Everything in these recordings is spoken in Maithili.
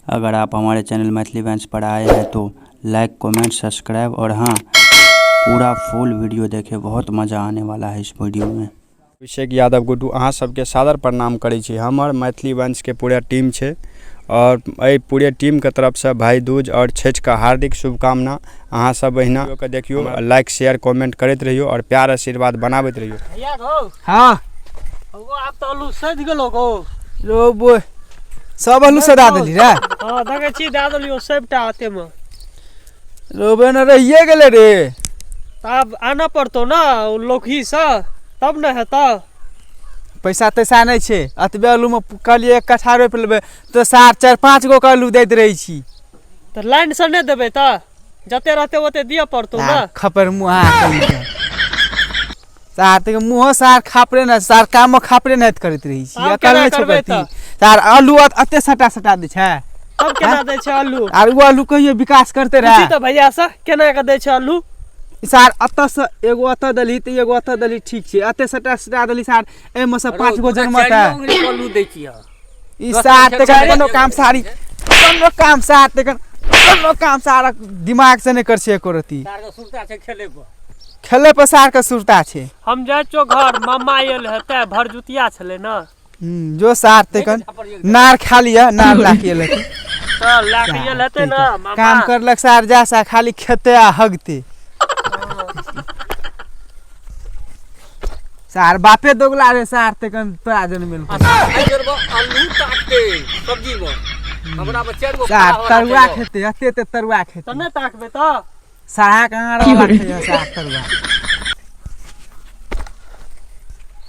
अगर आप हमारे चैनल मैथिली वाइन्स पर आए हैं तो लाइक कमेंट सब्सक्राइब और हाँ, पूरा फुल वीडियो देखें, बहुत मज़ा आने वाला है इस वीडियो में। अभिषेक यादव गुड्डू अहाँ सबके सादर प्रणाम करै छी। हमर मैथिली वंशके पूरा टीम छै और एहि पूरे टीमके तरफसँ भाइ दूज और छठिके हार्दिक शुभकामना। अहाँ सब अहिना के देखियौ, लाइक शेयर कमेंट करैत रहियौ और प्यार आशीर्वाद बनाबैत रहियौ। भैया गो हाँ गो आब तऽ आलू सधि गेलो गो। रो बो सब आलू सदा देली रे। हाँ देखै छी दए देलियौ सबटा अते मे। रोबे न रहिए गेलै रे। तऽ आब आनऽ पड़तौ ने ओ लौकहीसँ तब ने हेतौ। पैसा तैसा नहि छै, एतबे आलूमे कहलियै 1 कट्ठा रोपि लेबै तऽ सार 4-5 गो के आलू दैत रहै छी। तऽ लाइनसँ नहि देबै तऽ जते रहतै ओते दिअ पड़तौ ने। खपर मुँह सार तऽ मुँहो सार खापरे ने सार कामो खापरे नहि करैत रहै छी। आब अकल केना नहि छौ करबै करती। सार आलू एते सटा सटा दै छै। तब केना दै छै आलू? आर ओ आलू कहियो विकास करते पूछी रहे तऽ भैया से केना के दै छै आलू? सार एतऽ से एगो एतऽ देलही तऽ एगो एतऽ देलही, ठीक छै। एते सटा सटा देलही सार, एहिमे से 5 गो जनमत है। आलू दै छियै ई सार तऽ कोनो काम सारी कोनो काम सार तऽ कोनो काम सार दिमाग से नहि कर छै एको रत्ती। सार के सुरता छै खेले पर, खेले पर सार के सुरता छै। हम जाइ छियौ घर, मामा आयल हेतै, भरजुतिया छलै ने। जो सार तखन नार खा लिअ, नार लए के एलक तऽ लए के आयल हेतै ने मामा। काम करलक सार जा सा खाली खेते आ हगते। सार बापे दोगला रे सार तखन तोरा जनमेल। आलू ताकते सब्जी में हमरा में 4 गो सार तरुआ खेते, एते एते तरुआ खेते। तऽ नहि ताकबै तऽ सारा कहाँ रह सार तरुआ।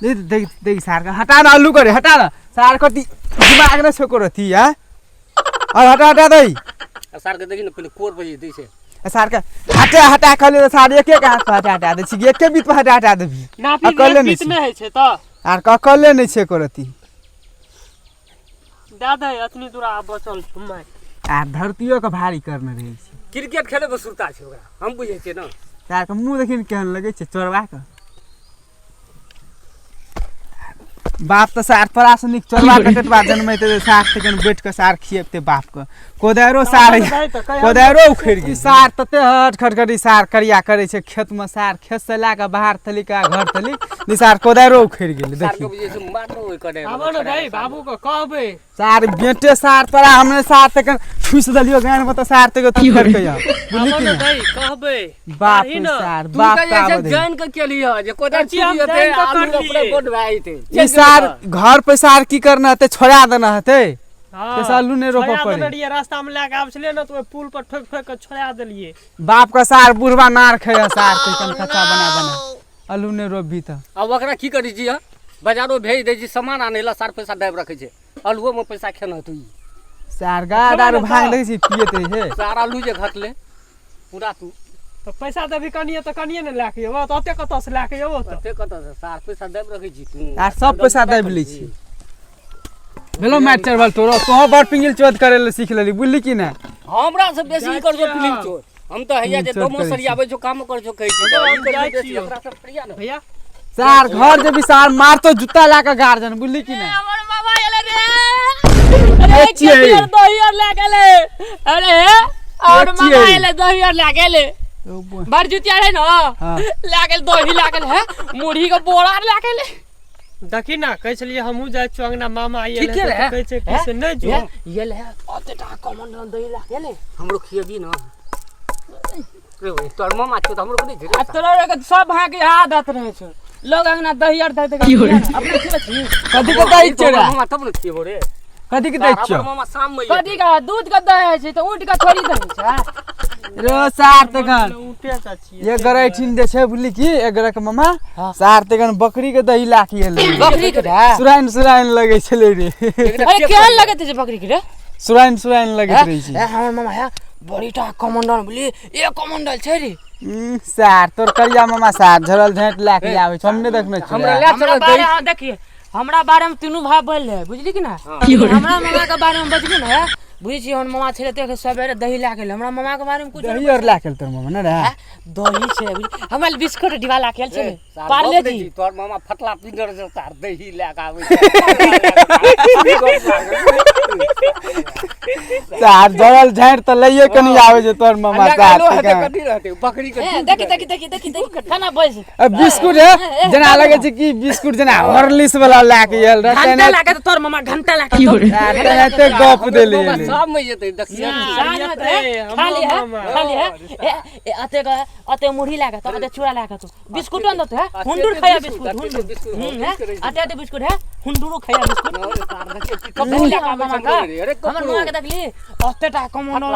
देख देख देख सार का हटा ना आलू करे हटा ना सार कति दिमाग न छोको रथी या और हटा हटा दई। सार के देखी न पहिले कोर बजे दै छै। सार के हटा हटा कहले सार एक एक हाथ पर हटा हटा दै छी, एके बीत पर हटा हटा देबी। नापी अकले एक नहि बीत छै। नहि होइ छै तऽ आर अकले नहि छै करती। दए दे अतनी दूरा आब बचल छौ माय। आ धरतियो के भारी करने रहै छै। क्रिकेट खेले पर सुरता छै ओकरा, हम बुझै छियै ने। सार के मुँह देखिन केहन लगै छै चोरबा के। बाप तऽ सार तोरा से नीक चोरबा डकैतबा जनमेतै सार तखन बैठ कऽ सार खियेतै बाप के। कोदारियो सार कोदारियो उखड़ि गेल। सार तते हट खटखटी सार करिया करै छै खेतमे, सार खेत से लए कऽ बाहर तलिक आ घर तलिक निसार कोदारियो उखड़ि गेल। सार के देखी बुझै छै मारलो ओइ कने। आबऽ ने भाइ बाबू के कहबै। सार बेटे सार तोरा हमने सार तखन ठुसि देलियौ गान मे तऽ सार तक तू करके आ बुझली आबऽ कि ने नहि? दाइ कहबै। बाप आही रे ने। सार तू बाप तऽ के आबऽ जे दही। जानि के केलिह जे कोदारि कथी हम छुटि जेतै जानि कऽ आलू करलियै? अपने गोट भए जेतै। ई सार घर पर सार की करना हेतै, छोड़ा देना हेतै। हाँ, पैसा आलू नहि रोपऽ छोड़ा पड़ै। देने रहियै, रास्ता में लए के आबै छलियै ने तऽ ओहि पुल पर ठोकि ठोकि के छोड़ा देलियै। बाप के सार बुढ़वा नार खाइ सार तखन कच्चा बना बना आलू नहि रोपबी तऽ। आब ओकरा की करै छी बजारो भेज दै छी सामान आनै लए, सार पैसा दाबि रखै छै, आलुओ में पैसा खेना हेतौ ई। सार गाय दारू भांग देखै छी पियैत रहै छै। सार आलू जे घटलै पूरा तू तऽ पैसा देबही कनिये तऽ कनिये ने लए के अयबौ, तऽ ओते कतऽ से लए के अयबौ तऽ? ओते कतऽ से सार पैसा दाबि रखै छी तू। आर सब पैसा दाबि लै छी। भेलो मारि चढ़बल तोरो, तोहो बड़ पिंगिल चोद करे लए सीख लेली बुझली कि नहि? हमरा से बेसी कर छौ पिंगिल चोद। हम तऽ हैया जे चोद दमो करै छी। सरियाबै छौ काम कर छौ कहै छी। हम ई कर जाइ बेसी छियौ। हमरा सब सरिया ने। भैया सार घर जेबी सार मारतो जूता ला के गार्जन बुझली कि नहि? हमर मामा एलै रे। अरे के छियै? केकर दही आर लए गेलै। अरे और के मामा छियै? एलै दही आर लए गेलै। बड़ जुतिया रहे न, हाँ। लए गेल दही लए गेल है, मुरही के बोरा आर लए गेलै। देखी ना कहै छलियै हमहूँ जाइ छियौ अंगना मामा आयल ठीके हेतै रहै। तऽ कहै छै कि से नहि जो। ये ले ओते टा कमन दही लए गेलै। हमरो खियबी न रे ओए, तोहर मामा छौ तऽ हमरो के नहि आ छै। तोरा के सब भाय के आदत रहै छौ, लोग अंगना दही आर दै अपने खिबै छी। कथी के दही छियै रे? मामा तब ने खियबो रे। कथी के दही छियौ? हमर मामा शाम में कथी के दूध के दही होइ छै तऽ ऊँट के थोड़ी दही छै। रे सार तखन ऊँटे के छियै। एक गरैठिन जे छै बुझली कि एक गरक मामा सार तखन बकरी के दही ला के एलै। बकरी के रे? सुराइन सुराइन लगै छलै रे। अरे केहन लगैत छै बकरी के रे? सुराइन सुराइन लगैत रहै छै। ए हमर मामा है बड़ी टा कमंडल बुझली, एक कमंडल छै रे। सार तोर करिया मामा सार झरल झाँटि लए के आबै छै, हम नहि देखने छियै। हमरा लए हमरा चलऽ बारे दही। में देखिए, हमरा बारे में तीनू भाई बोल रहे बुझली कि ना? हमरा मामा के बारे में बजबी ना बुझी छी, हमर मामा छलै तऽ सवेरे दही लए गेलै। हमरा मामा के बारे में कुछ दही आर लए के तोर मामा ने रे? दही छै बुझली, हमरा बिस्कुट डिब्बा लए के आयल छलै सार पार्ले गप दै जी। छी, तोहर मामा फटला पिंजर से सार दही लए के आबै छै। सार जरल झाड़ तऽ लइए के नहीं आवे छै तोर मामा सार लगलो हेतै कथी रहतै बकरी के ए, देखी देखी देखी देखी देखी खाना बैस बिस्कुट है जेना लगे छै कि बिस्कुट जेना हॉर्लिक्स वाला लए के आयल रह घंटा तेना लागे तोर मामा घंटा लागे तो तेनाहिते गप देली एलै। सब में जेतै देखिए खाली है खाली है ए, ए, अते का अते मुढ़ी लागे तो अते चूड़ा लागे तो बिस्कुट न तो है हुंडुर खाया बिस्कुट हुंडुर है अते अते बिस्कुट है हुंडुरो खाया बिस्कुट कपड़ो लगा मामा का हमर मामा के देखली अते टा कमनो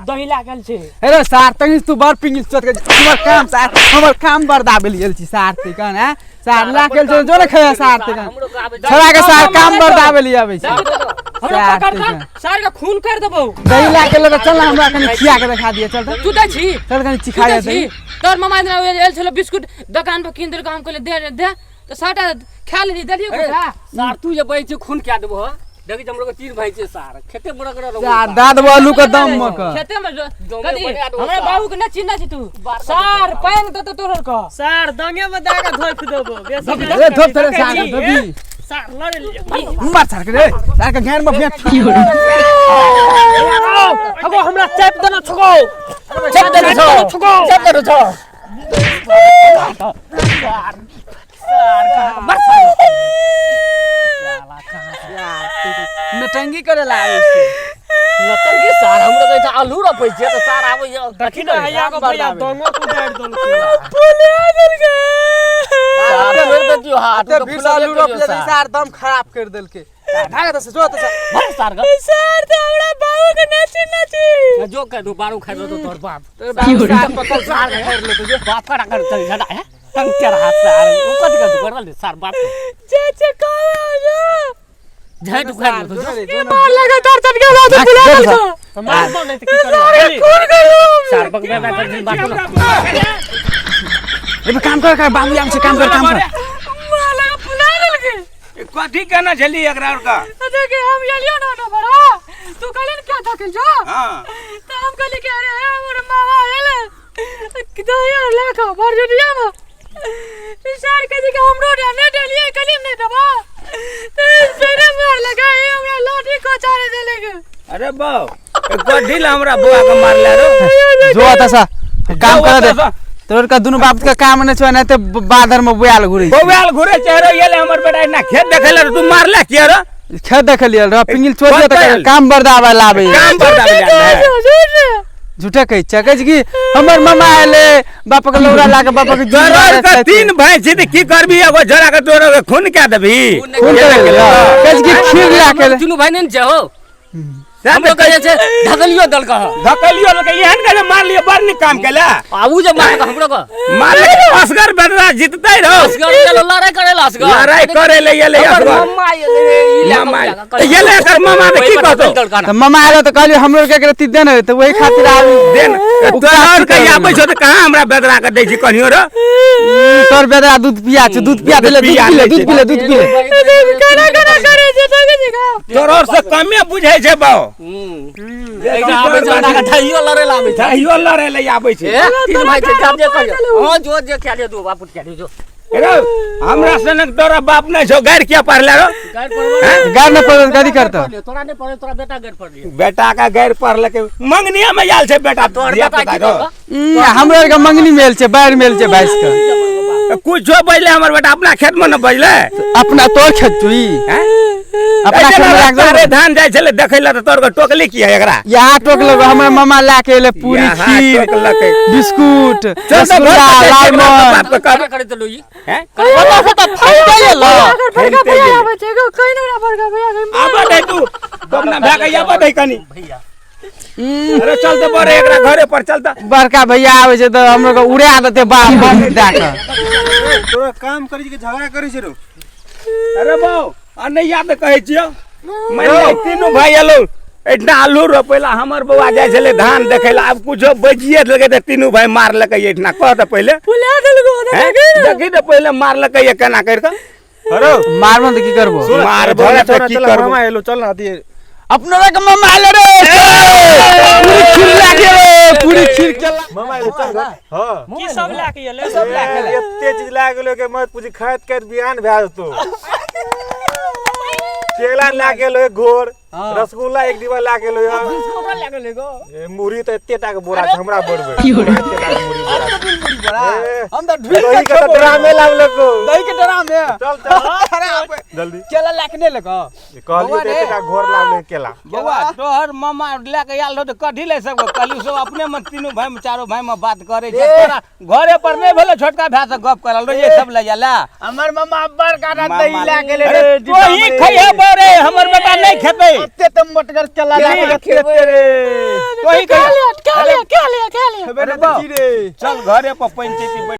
दही लागल छै हेलो सार तनी तू बड़ पिंगिल चोट के हमर काम सार हमर काम बर्दा भेल गेल छी सार ते कन है सार ला के जो जो ने खाया सार ते कन छोड़ा के सार काम बर्दा भेल आबै छै हमरा सार पकड़ ते का कन। सार के खून कर देबौ दही ला के लगा चल ना हमरा कनी खिया के देखा दिए चल त तू दै छी चल कनी तू चिखा दै दे छी तोर मामा दिना आयल छलो बिस्कुट दुकान पर कीन देलको हम कहलियै दे दे तऽ साटा खा लेली देलियै ओकरा सार तू जे बजै छै खून कए देबो ह देखी जे हमरो के तीन भाई छै सार खेते बड़क रहो सार दाद बालू के दम म के खेते में दमे कथी बना देबो हमरा सार। बाबू के न चिन्ह छी तू सार पानि देतौ तोहर के सार दंगे में दे के धोप देबो बेसी ए धोप तोरे सार के धोबी सार लड़े लियो मार सार के रे सार के घेर में फेंक अगो हमरा चाप देना छगो चप दे छो चप दे छो नटंगी करे ला आबै छै नतंगी सार हमरो के आलू रोपै छियै तऽ सार आबै छै देखी ना हैया को भैया दंगो कुदार देलको सार छोड़ि देतियौ हाथ ते बीस आलू रोप ले सार दम खराब कर देलके भाग त से जो त से भर सार के सार तऽ हमरा बाबू के न चिन्ह छी जो कह दू बारू खाइ दो तोर बाप तोर बाप सार पकड़ सार के घेर लेते जो बाप करा कर चल झड़ा है तंग तेरा हाथ सार उ कत कर करल सार बाप जे जे कहवा झट उखाड़ लेतो जो मार लगा तार चटका ला तो बुला देलको मार दो नहीं तो की करबो खून कर सार बक बे कर दिन बात ना ए काम कर कर बाबू आम से काम कर काम कर मार लगा बुला देलके कथी कहना छली एकरा और का अच्छा के हम एलियो ना ना बड़ा तू कहले न क्या था जो हां तो हम कहली कि अरे हमर मामा आयल दही आर ले के भरजटिया में सार के कि हमरो ने देलिए कहली नहीं देबा तो फेरे मार लगा ए हमरा लाठी कोचारे देले के अरे बाऊ कथी ला हमरा बौआ के मारले रो जो त सा काम कर दे तोर का दुनु बाप के काम नै छौ नै ते बादर में बुआल घुरै छै। बौआल घुरे चेहरो येले हमर बेटा इतना खेत देखेले रे, तू मारले किया रो खेत देखलिए रह पिंगिल चोरी त कतऽ? काम बर्दावा लाबे काम पर दाबे जाने झूठे कहै छै कहै छै कि हमर मामा आएले बाप के लौरा ला के बाप के तोर के तीन भाई छी त की करबी एगो जरा के तोर के खून क्या देबी खून के कहै छै कि खीर ला के तीनू भाई ने जाओ हमरो कहे छै ढकलियो दल कह धकलियो लके एहन के मार लियो बड़ नीक काम केला आबू जे मार के हमरो के मार ले असगर बेटा जीतते रहो असगर चलो लड़ाई करे ला असगर लड़ाई करे ले येले हमर असगर मम्मा आएले रे, ई ला मामा के येले एकर मामा के की कहतो त मामा आएले त कहलिए हमरो के रति देन त वही खातिर आबी देन तोहर के आबै छौ त कहाँ हमरा बेदरा के दै छी कहियो रो तोर बेदरा दूध पिया छै दूध पिया देले दूध पिया पी ले लै दूध छै। पी ले दूध पी ले केना केना करे छै तो के का तोहर से कमे बुझै छै बाउ एकरा आबै छै हमरा के ढाइयो लड़े ला आबै छै ढाइयो लड़े ले आबै छै ए, तीन भाई छै जाब जे कहियो हां जो जे खा ले दो बाप खा ले जो रो हमरा सनक तोरा बाप नै छौ गारि किया पढ़ले रो गाड़ पर गार न पड़ल कथी करत तोरा नहीं पड़े तोरा बेटा गाड़ पड़ लियो बेटा का गारि पढ़लकै मंगनिया में आयल छै बेटा तोर धिया बेटा पुता की रो। करबा हमरो आर के मंगनी मेल छै बाढ़ि मेल छै भैंस के कुछो बजले हमर बेटा अपना खेत में न बजले अपना तोर खेत छौ ई हैं? अपना खेत में राख तारे दे धान जाइ छलै देखै लए तऽ तोर के टोकली किया एकरा यहाँ टोकलक हमर मामा ला के एले पूरी यहाँ खीर टोकलकै। बिस्कुट चल तऽ घर रसगुल्ला पर जाइ छै, एकरा लालमोहन बाप के कहबै। करे चलो ई हैं? ओतऽ से तऽ फैलते एलो बड़का फैलते भैया गेलै। आबै छै एगो कहि ना बड़का भैया के आबऽ दे तू बबना भए के आबऽ दे कनी भैया अरे चल तऽ बड़े एकरा घरे पर चल तऽ बड़का भैया आबै छै तऽ हमरो के उड़ा देतै बाप बम दए के तोरा काम करी के झगड़ा करी छै रो अरे बाउ आ नहि याद कहै छियौ मानि ले तीनू भाई एलौ एहिठिना आलू रोपै ला हमर बौआ जाइ छलै धान देखै ला आब कुछो बजिए देलकै तऽ तीनू भाई मारलकै एहिठिना कह तऽ पहिले फुला देलको हैं? देखी तऽ पहिले मारलकै केना करि कऽ अरे मारबो तऽ की करबो मारबो झगड़ा ने तऽ छोड़ा की चल करबो मामा एलो चल ना अथी अपनो के मामा आएले रे पूरी खीर ला के रे पूरी खीर केला मामा एलो चल घर हां की सब लए के एलै एते चीज ला गेलो के मत पूछी खाइत खाइत बिहान भए जेतो केला ला गेलो एक घोर रसगुल्ला एक डिब्बा ला गेलो या। बिस्कुट ला गेलै गो। ए, मुरही त एते टा के बोरा छै हमरा बड़बे। एते टा के मुरही बोरा। हम त ढुइल दही के त ड्रामे लावलको। दही के ड्राम में। चल चल जल्दी। केला ला के नै लेको। कहलियो त एते टा घोर लावले केला। बौआ तोहर मामा लए के आयल रहो तऽ कथी ले सब कहलियो सब अपने में तीनू भाई में चारो भाई में बात करे छै। तोरा घरे पर नहीं भेलो छोटका भाई से गप करल रहो ये सब ले जाला। हमर मामा बड़ काटा दही ला गेले रे। तोही खइहे बरे हमर बेटा नहीं खेतै। एते त मोटगर केला ला के खेते रे। तोही क्या ले क्या ले क्या ले क्या ले रे। चल घरे पर पंचायती।